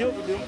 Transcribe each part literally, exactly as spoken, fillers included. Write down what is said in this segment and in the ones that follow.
Video, video.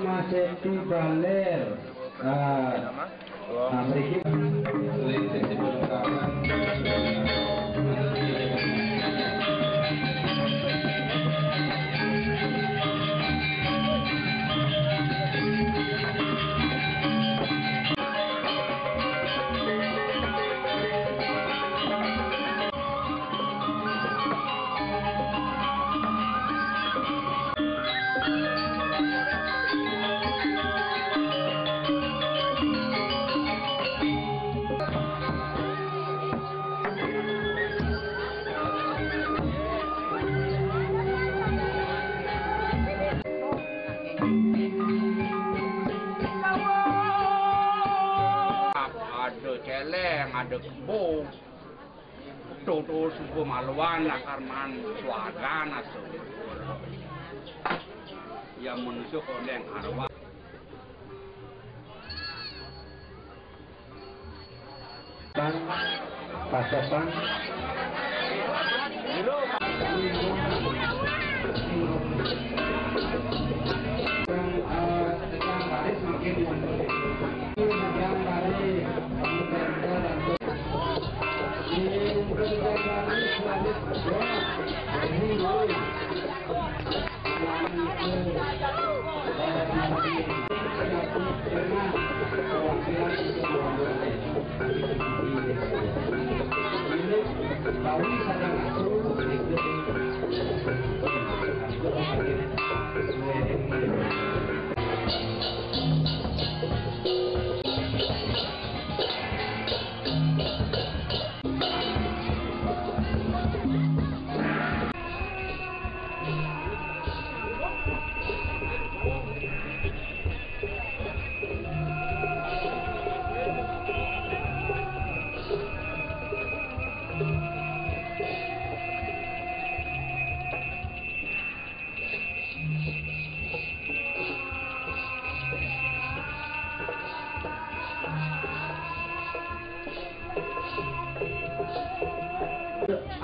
Maseti Baler. Ah, nah, mriki. Ada celeng, ada kebo. Tutu suku maluan akar man swagan asu. Ya manusia kondeng arwah. Bang, pasokan. Bang, eh, yang baris makin yang baris.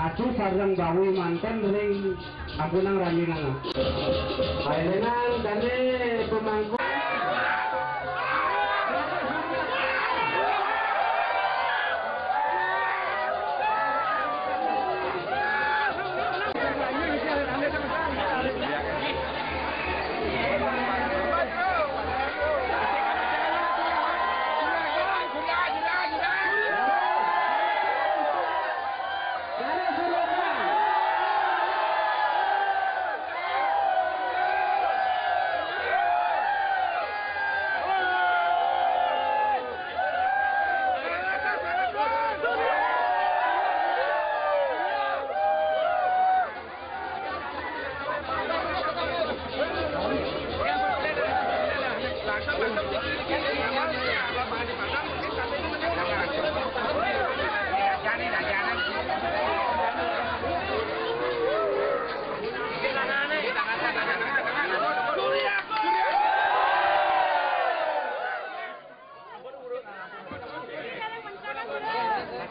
Acu sareng Bawi manten ring agunang ranjingan. Ayenan dane pemangku.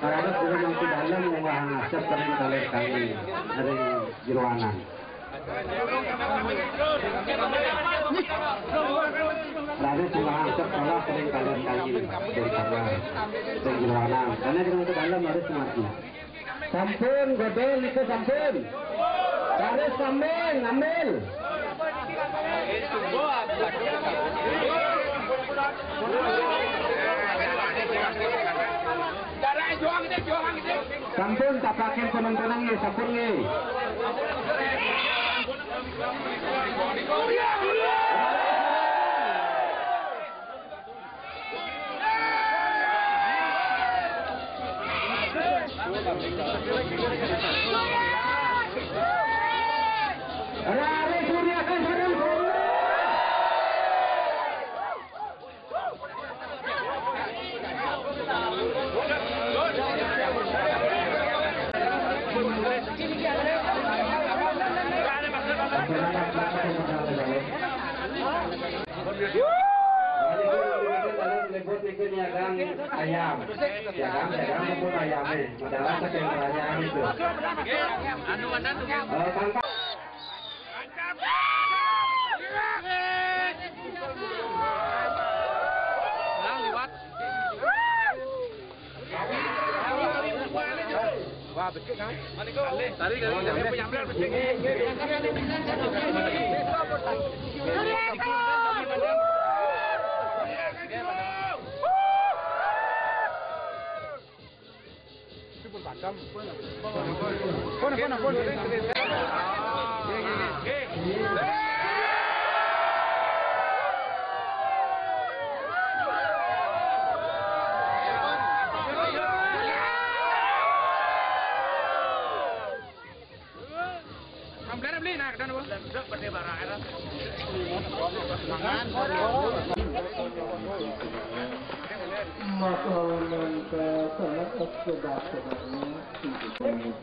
Raris guru mangku dalem munggah ngasep ring kaler kami ring jeroanan. Raris munggah ngasep kalah ring kaler kami ring kamar ring jeroanan. Karena guru mangku dalem harus mati. Sampun, godol niku sampun. Raris kambing, ngambil. Sampun tapakin penontonan nggih, sampun nggih. Raris Surya Kencana. Nyebut niku niagang ayam. Niagang, niagang pun ayam, eh. Modal saking ayam itu. Anu, mantan tuh. Eh, Bang. Nah, liwat. Wah, becik kan? Tadi, tadi, tadi, tadi, becik. Itu pun padam. Pun, pun, pun. Ambil beli nak dan apa? Maka mengke salah sekedar sebenarnya.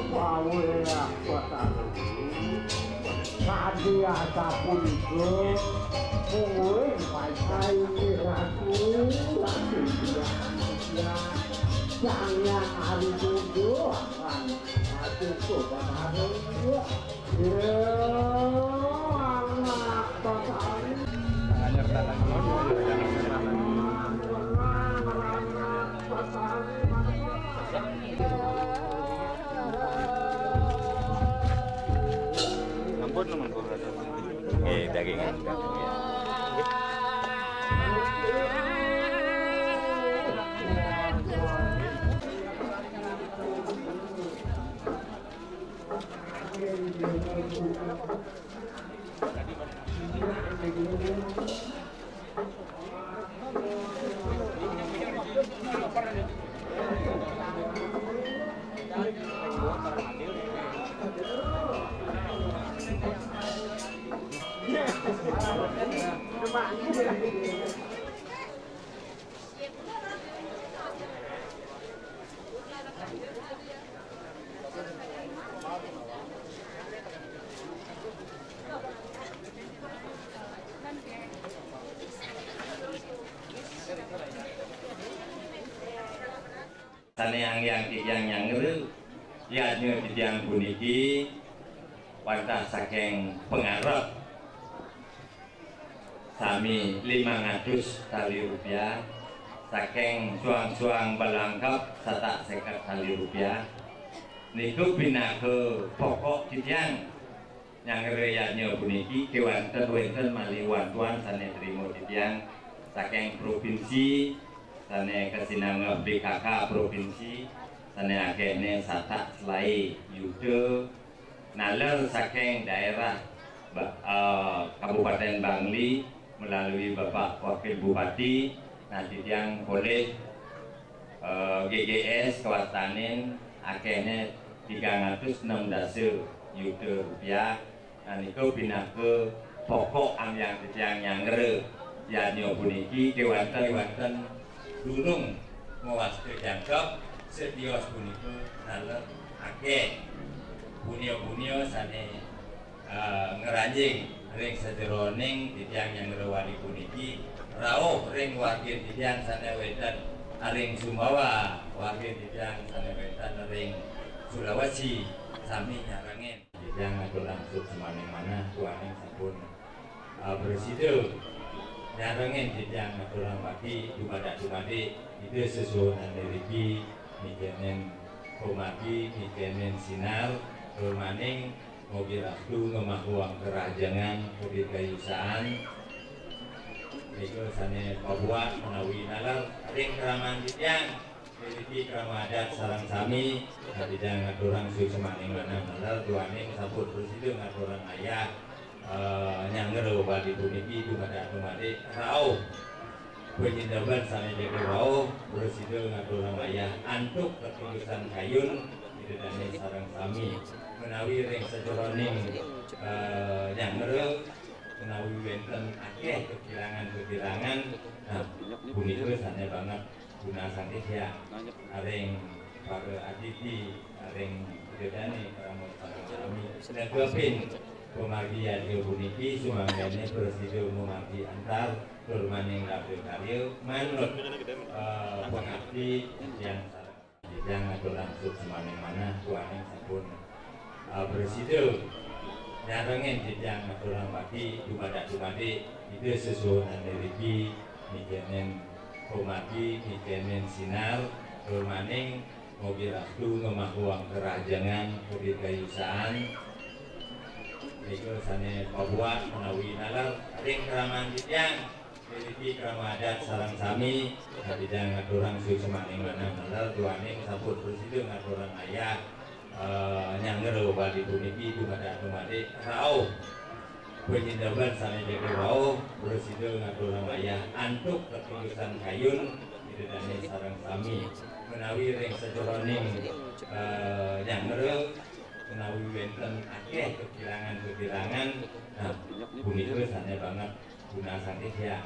Pawelah Batari. Sadia sapunika, mungguing paisai Ratu, Ratu Hyang Hyang. Sang Hyang Ari Tunggu akan maju ke Batari. Ya, anak Batari. Ampun, ampun. Eh, dagingan. Sané anggiang titiang nyanggra, yadnya titiang puniki wantah saking pangarep sami limang atus tali rupiah, saking suang-suang balangkep satak seket tali rupiah. Nika pinaka pokok titiang nyanggra yadnya puniki, kéwanten wénten malih wantuan sané trima titiang saking provinsi, sané kasinanggeh B K K provinsi, sané akéhné satak selaé yuta, naler saking daerah Ba-, eh, Kabupaten Bangli melalui Bapak Wakil Bupati, nah, titiang polih, eh, G G S kawastanin akéhné tigang atus enam dasa yuta rupiah. Nah, nika pinaka pokok anggiang titiang nyanggra yadnya puniki, kéwanten, kéwanten durung mawasta jangkep, setios punika naler akéh punia-punia sané, eh, ngranjing ring sajeroning titiang nyanggra wali puniki, rauh ring wargin titiang sané wénten ring Sumbawa, wargin titiang sané wénten ring Sulawesi, sami nyarengin. Titiang ngaturang suksmaning manah, duaning sampun, ah, prasida nyarengin titiang ngaturang bakti dumadak dumadik Ida sesuhunan iriki, mikenin pamargi, mikenin sinar, tur maning mugi rastu ngemahuang karahajengan, kapikayusan, nika sané pabuat menawi naler ring kraman titiang. Puniki krama adat sareng sami, titiang ngaturang suksmaning manah naler duaning sampun prasida ngaturang ayah, eh, nyanggra wali puniki dumadak dumadik rauh. Panyindeban sané jaga rauh, prasida ngaturang ayah antuk katulusan kayun, Ida dané sareng sami. Menawi ring sajeroning, eh, nyanggra, menawi wénten akéh kekirangan-kekirangan, nah, punika sané banget Guna sangkih ya, ring para aditi, ring gedane, parama parami. Negepin pamargi yadnya puniki, sumanggané prasida mamargi antar, tur maning labda karya, manut, eh, pangabdi yang sareng. Yang ngaturang suksmaning manah, duaning sampun, eh, prasida nyarengin titiang ngaturang bakti, dumadak-dumadik, Ida sesuhunan iriki, mikenin pamargi, mikenin sinar, tur maning Mugi rastu ngemahuang kerahajengan, kedirgayusaan. Nika sané pabuat menawi naler ring kraman titiang. Puniki krama adat sareng sami, titiang ngaturang suksmaning manah naler duaning sampun prasida ngaturang ayah, eh, nyanggra Bali puniki dumadak-dumadik rauh. Panyindeban sané jaga rauh, prasida ngaturang ayah antuk katulusan kayun Ida dané sareng sami. Menawi ring sajeroning, eh, nyanggra, menawi wénten akéh kekirangan-kekirangan, nah, punika sané banget guna sanggih ya.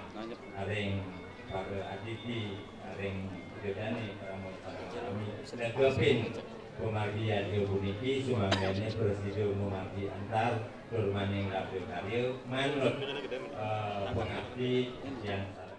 Ring para aditi, ring Ida dané, para sareng sami. Negepin pamargi yadnya puniki, sumanggané prasida mamargi antar tur maning labda karya manut, eh, pangabdi yang sareng.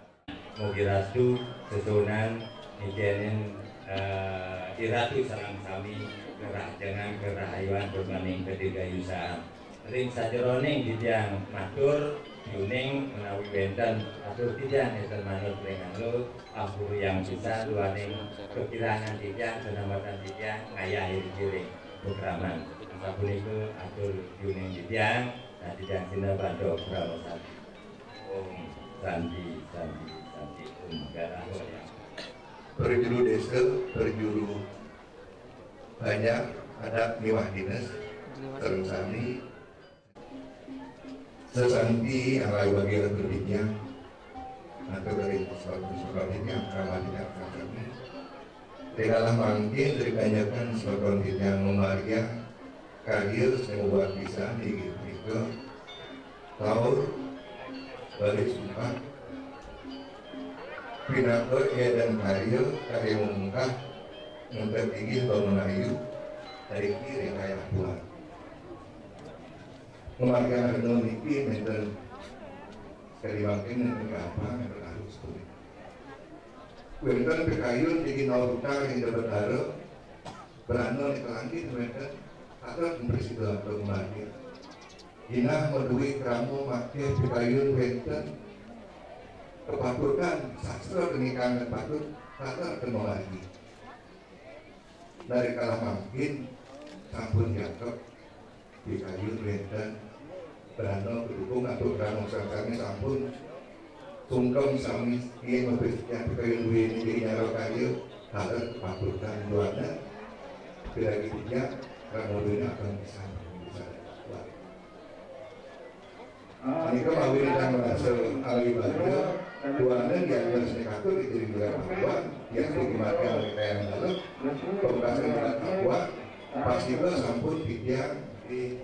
Mugi rastu sesuunan ngicénin, eh, iratu sareng sami kerahajengan, kerahayuan tur maning kedirgayusaan. Ring sajeroning titiang matur, yuning menawi wénten atur titiang nénten manut ring angga, ampurayang pisan duaning kekirangan titiang, keselamatan titiang, ngayah ring pakraman. Sapunika atur yuning titiang, nah titiang sineb antuk parama santi. Om Santi, Santi, Santi, Om Garahoya. Prajuru désa, prajuru banjar, adat miwah dinas, sareng sami. Sesanti alai wagi berbincang, atau dari sebab-sebab ini yang kalah tidak akan kami. Ri kala mangkin ring kanjekan semeton titiang mamargiang karya sing mabuat pisan inggih punika taur Bali Sumpah pinaka édan karya, karya mungkah nenten inggih bangun ayu dari kiri kaya puan. Mamargiang rena niki nénten sekadi mangkin nénten gampang, nénten alus punika. Wénten pikayun niki naur utang ring Ida Betara, brana nika langgit wénten, atur prasida antuk mamargi. Inah madué krama makéh pikayun wénten, kapatutan sastra kenikang patut, atur mamargi. Nah ri kala mangkin sampun jangkep pikayun wénten, brana kadukung antuk krama sareng sami sampun sungkem sami, yén mapikayun duéné jadi nyaro karya, taler kapatutan duaning piragi titiang, krama duéné akan pisan, pisan. Nika mawi titiang marasa alai bagia, duaning yadnya sing katur ring Juragan Pakuan, yadnya ring kayang dalem, pamekasan Juragan Pakuan, pastika sampun titiang di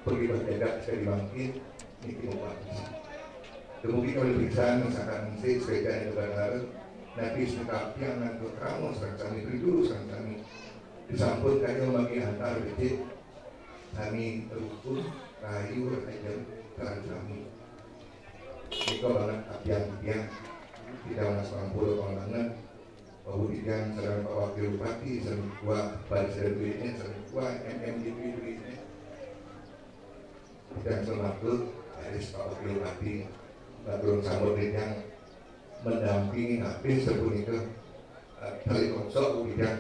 pagibah jagat sekadi mangkin, niki mabuat pisan. Dumugi kalih pisan, masakan sih, sepeda itu benar, napi sing kapiang ngantuk kamu, sareng sami prajuru, sareng sami. Disampun kaya magi antar becik, sami rukun, rahayu, rahajeng, sareng sami. Nika banget apian titiang, titiang mas pampura panglangan, Bapak titiang sareng Pak Wakil Bupati, sareng Ketua Bali Sadaya duéné, sareng Ketua M M D P duéné. Titiang sematur, raris Pak Wakil Bupati, ngatur sambut titiang mendampingi napi sapunika, eh, tali kongso titiang.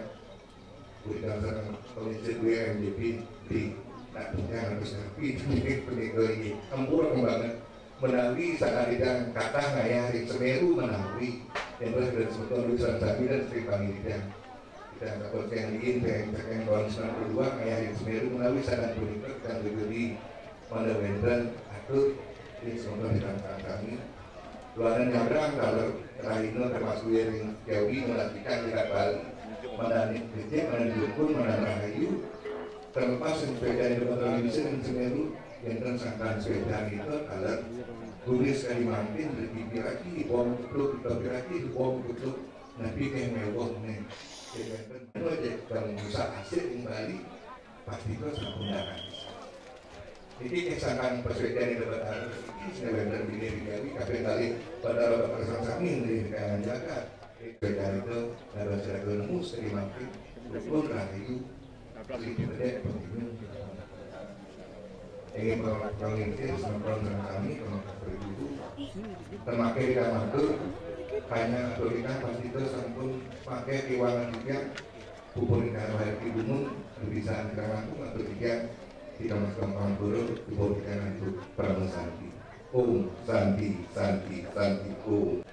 Udah sareng Komisi dua M D P di, nah, titiang harus rapi, punika inggih. Ampura kembangan. Menawi sakadi titiang kathah ngayah ring Semeru menawi. Yang berasal dari semeton Luis Ransadi dan Sri Pangirian. Kita dapat yang ingin, yang, yang tahun sembilan puluh dua ngayah ring Semeru menawi sadan punika kita berdiri pada wénten atur ring semeton ring sareng sami. Duaning nyabrang taler rahina termasuk ring Jawi melantikan jagat Bali. Mandaning becik, mandaning dukun, mandaning rahayu. Terlepas sing sepeda di motor bisa ring Semeru, yang kan sangkan sepeda itu taler tulis kali mangkin, lebih piraki, bom kutuk, lebih piraki, bom kutuk, napi kaya mewah nih. Jadi kan, anu aja, kalau bisa asik di Bali, pasti itu sampun darah. Niki kisahkan persucian yang dapat taruh, niki sudah benar diri di Jawi, tapi kali pada orang bersama sami di kalangan jagat. Persucian itu, kalau sudah nemu, sering makin, pun rahayu, sedikit aja, pemimpin. Ini pemimpin, sama kami, sama pribadi. Termakai di kamar tu, hanya atau kita pasti itu sampun pakai keuangan juga, Pupuri karo hari kidungun, bisa kita ngaku atau tidak, kita masukkan pangapura, pupuri kita ngaku parama santi. Om Santi, Santi, Santi, Om.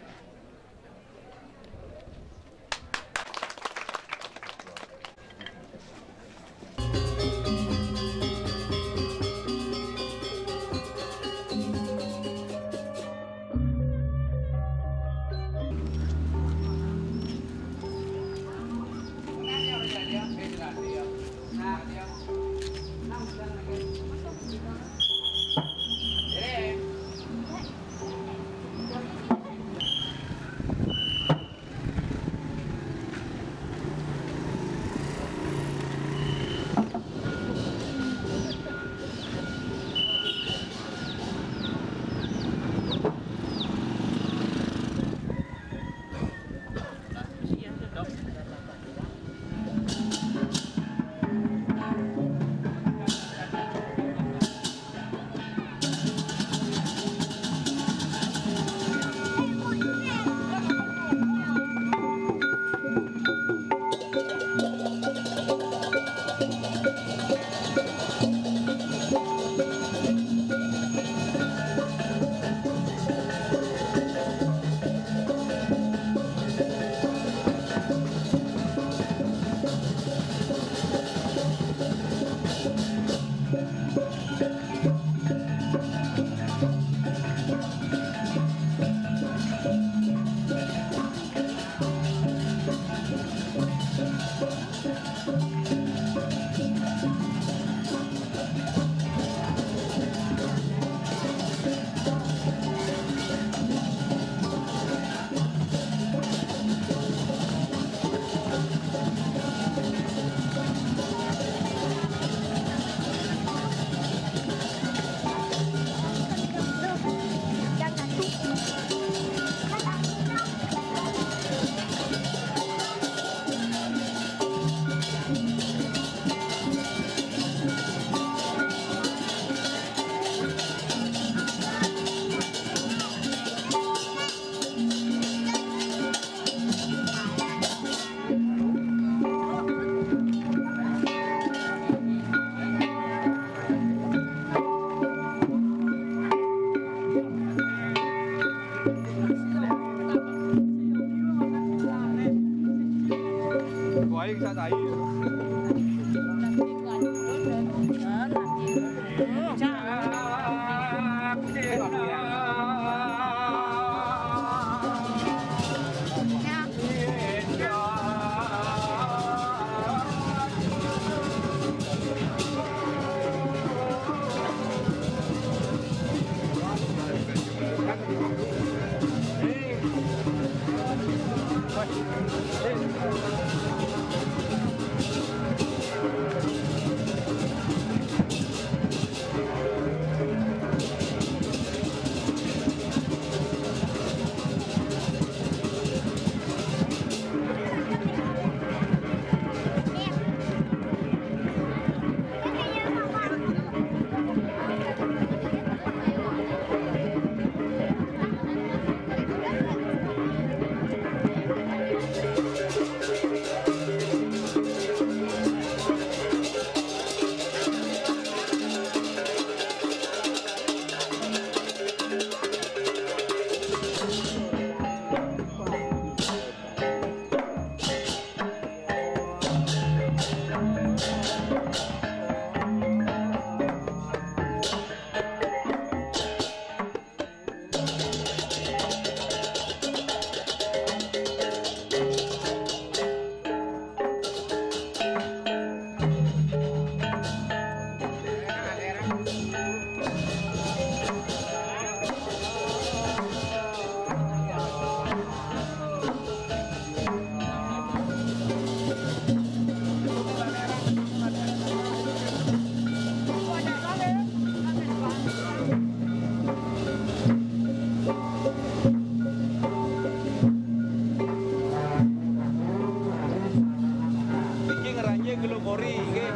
Niki ngranje glukori, nggih.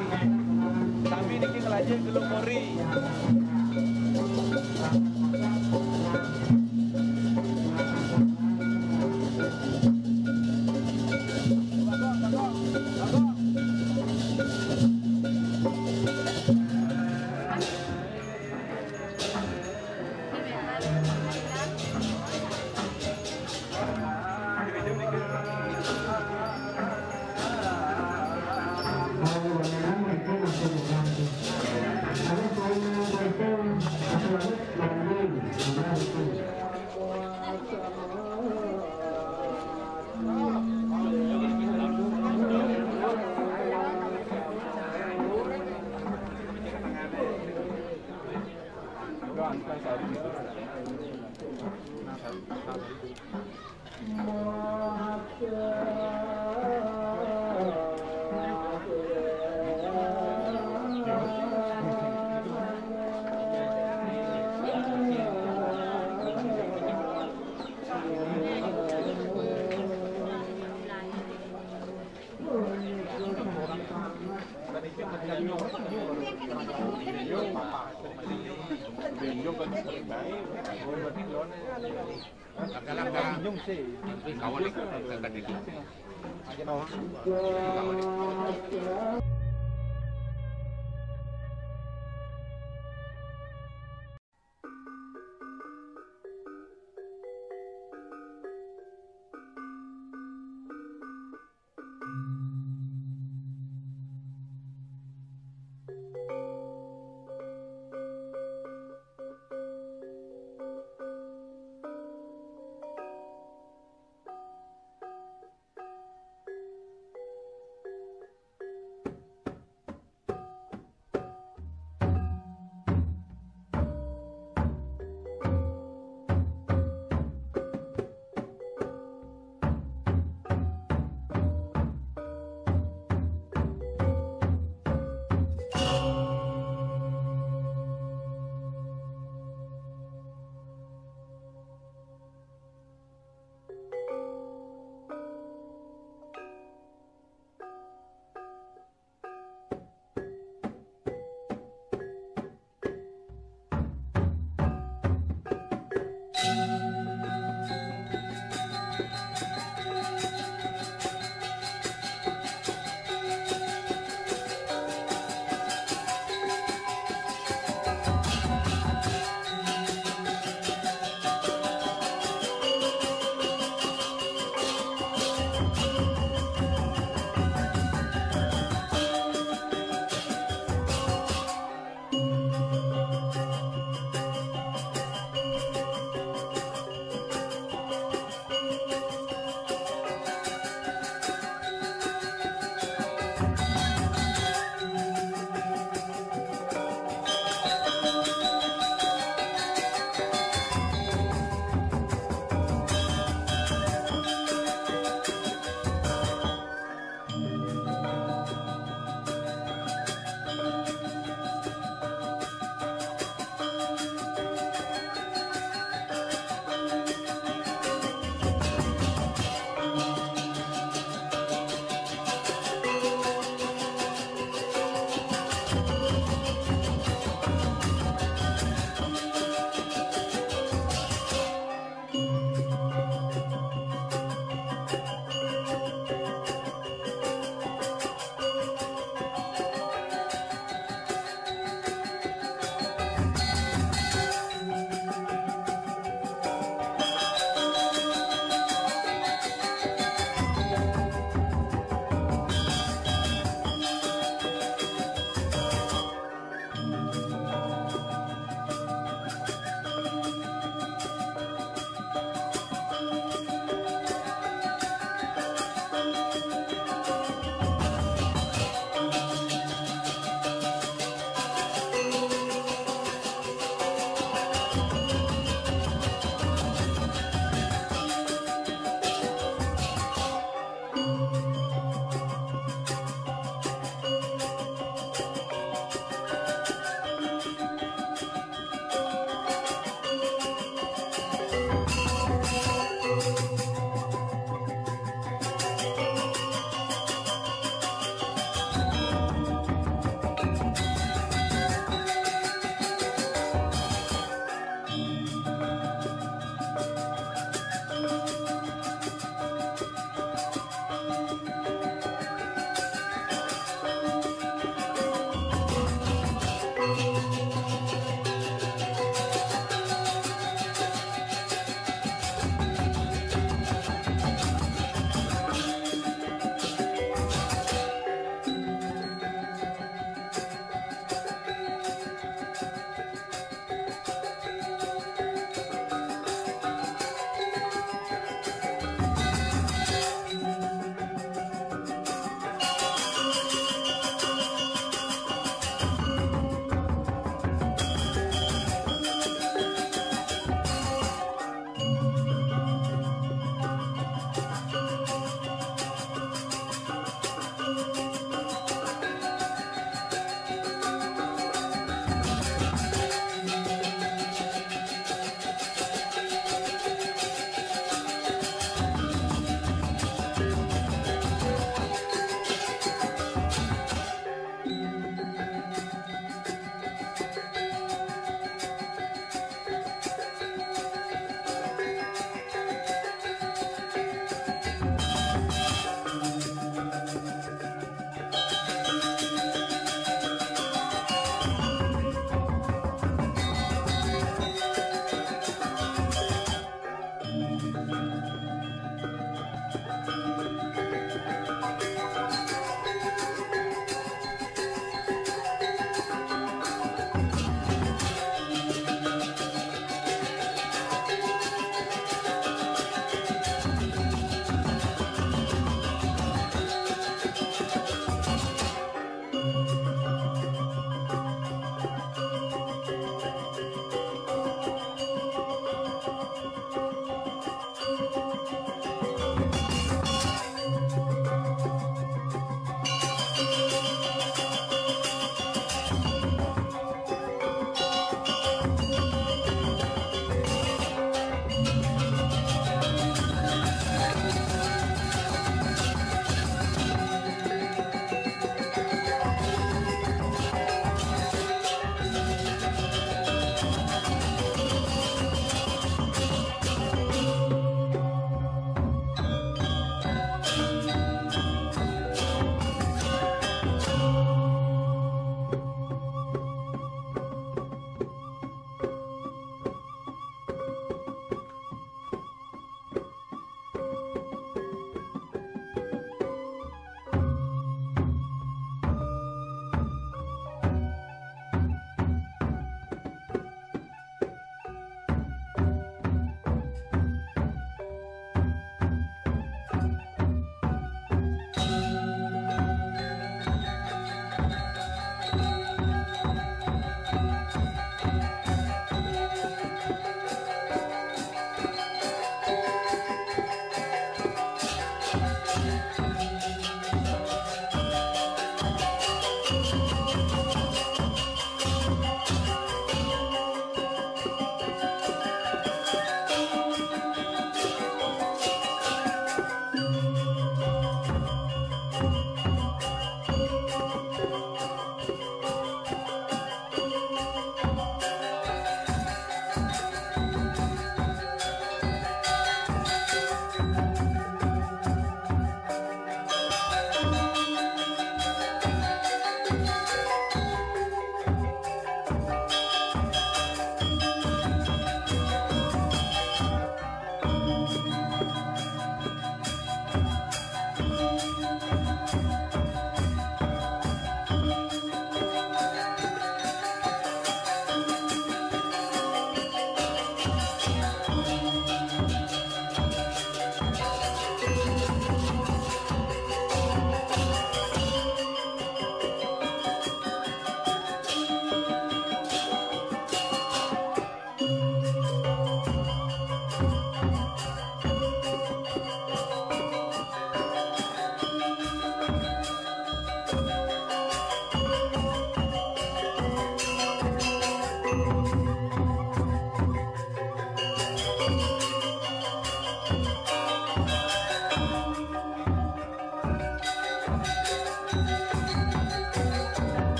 Sami niki ngranje glukori.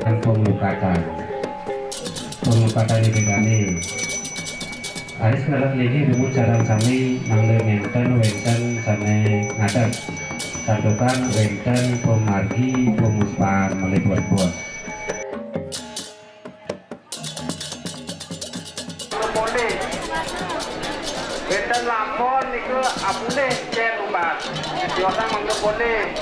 Dan pemukatan. Pemukatan itu kami. Ari sekarang ini dulu carang sami mangga nénten wénten sané ngadeg. Santukan wénten pamargi pamuspan malih bos-bos. Polih. Wénten lampon niku apulih cén umbas. Tiosan mangga polih.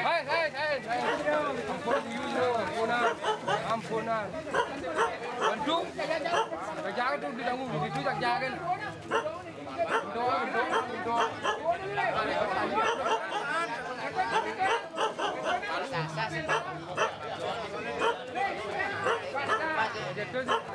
Hei, hei, hei, hei. Ampunan, ampunan, ampunan. Bantu. Kejar tu di tanggung, di situ tak jaga. Bantu, bantu, bantu. Jatuh.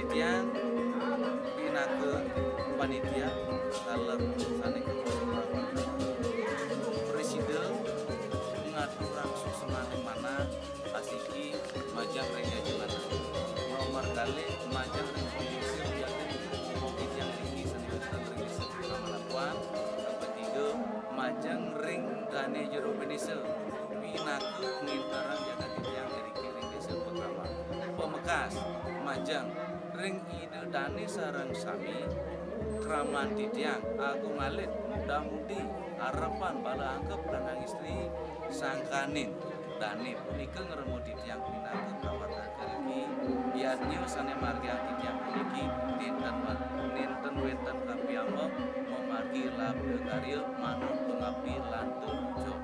Tiang pinaka panitia taler sané kaperlu rapat. Presida ngaturang suksmaning manah asiki majeng ring jajanan. Nomor kalih majeng ring pengisi jagat, pengisi tiang niki sané wénten ring Désa Pramanapuan. Kaping tiga, majeng ring dané jero bendésa. Pinaka nginterang jagat tiang iriki ring Désa Pakraman. Pamekas, majeng ring Ida dané sareng sami, kraman titiang agung alit, damudi, arepan, bala angkep, lanang istri, sangkaning dané punika ngrema titiang pinaka prawartaka niki, yadnya sané margiang titiang puniki nénten wa-, nénten wénten kapiambek mamargi labda karya manut pangabdi lan tulujon.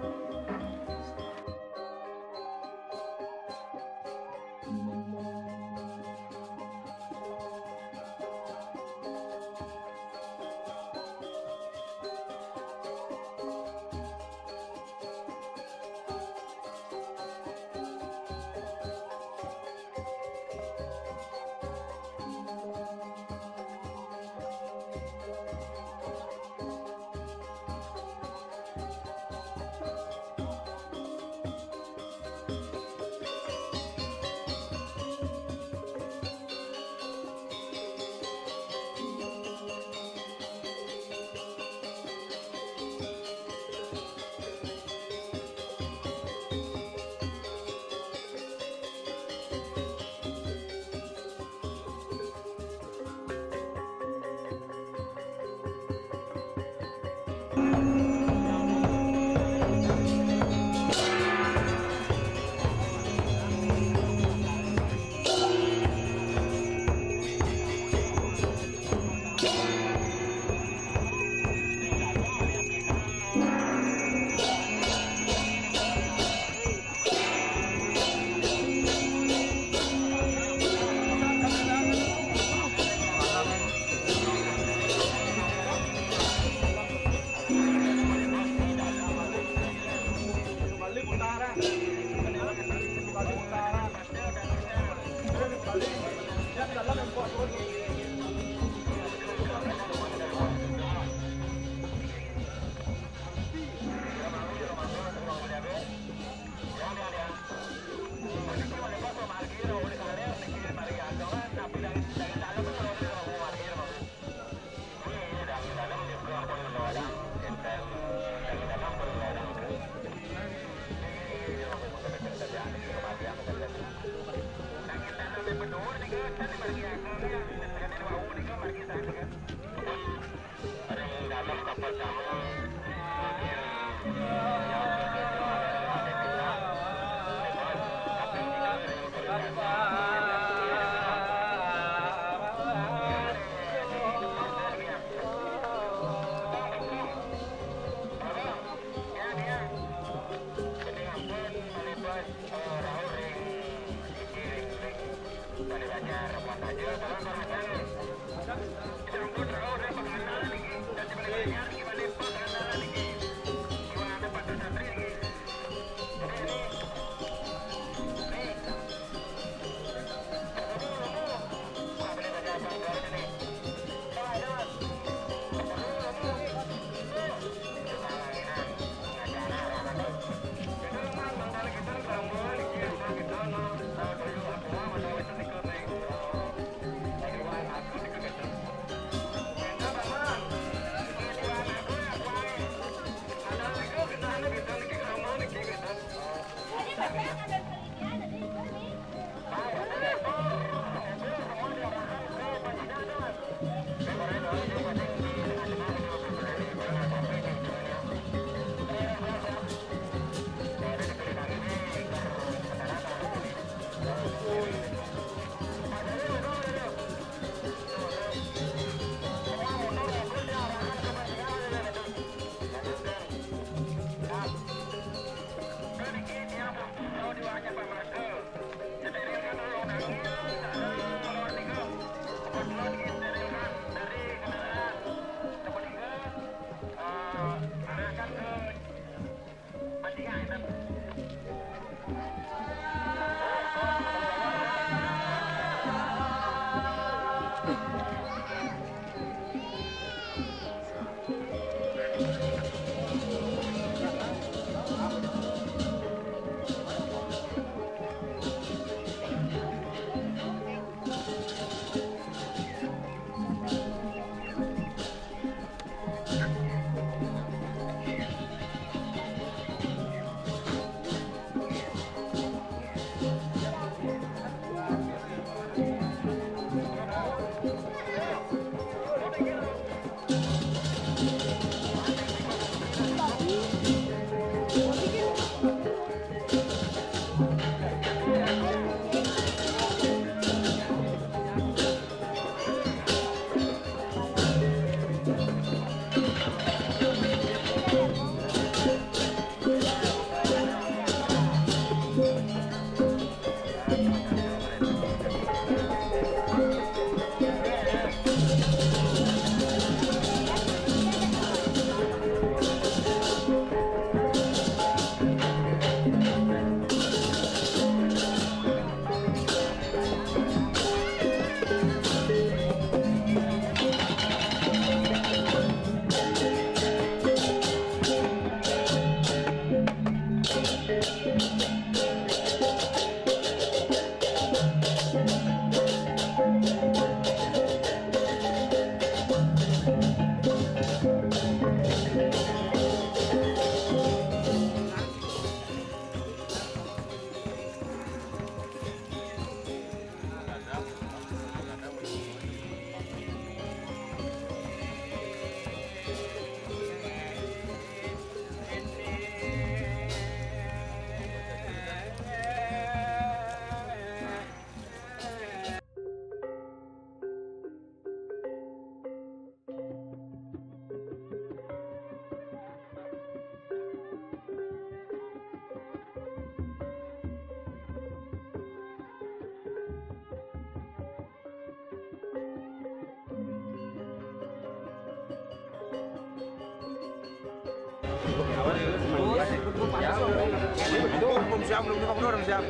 Belum lima puluh orang siap.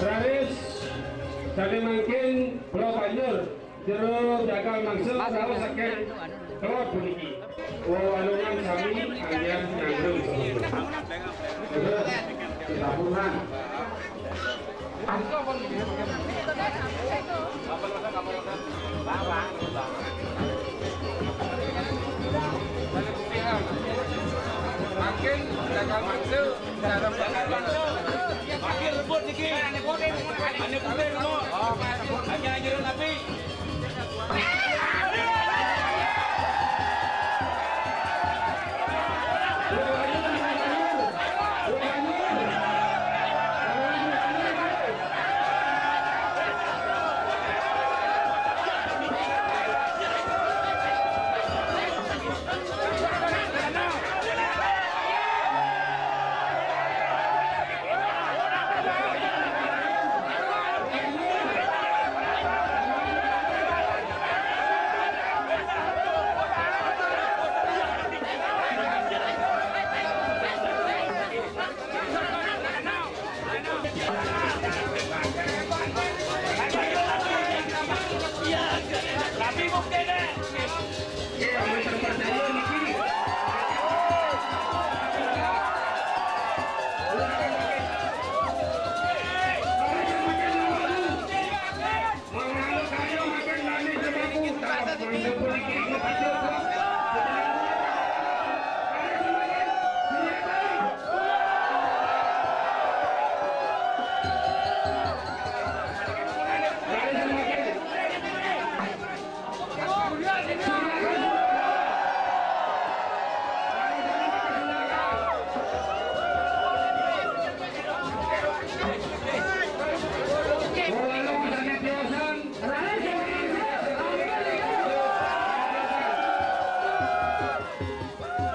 Terus, saking mangkin, Bro Banjur, jero jagal mangsul, terus saking kelod puniki. Oh, alungan sami, alias nyandung. Terus, kita pulang. Makin jagal mangsul, jagal mangsul. Makin rebut niki. Ane putih, rebut. Hanya anjuran api.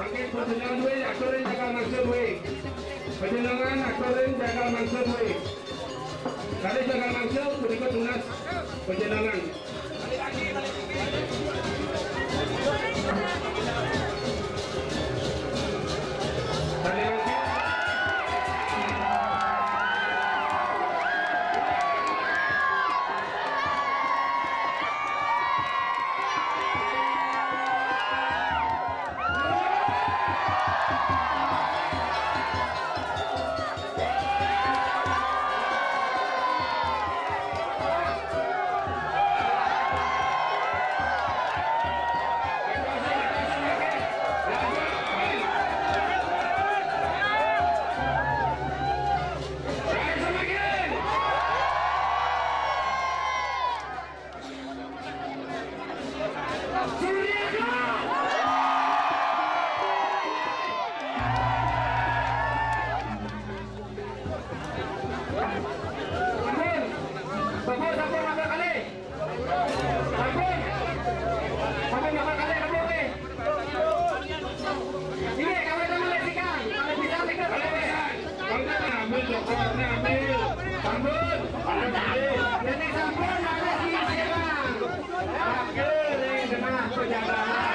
Oke, panjenengan wé, aktorin jagal mangsul wé. Panjenengan aktorin jagal mangsul wé. Kalih jagal mangsul, punika tunas panjenengan. Sampun, sampun, sampun, sampun. Sampun, sampun, sampun, sampun. Inggih, kawéntenan malih sikan. Malih pisan nika, malih pisan. Sampun, sampun, sampun. Sampun. Jadi sampun, malih sikan. Oke, ning genah pejabat.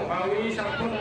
Bawi sampun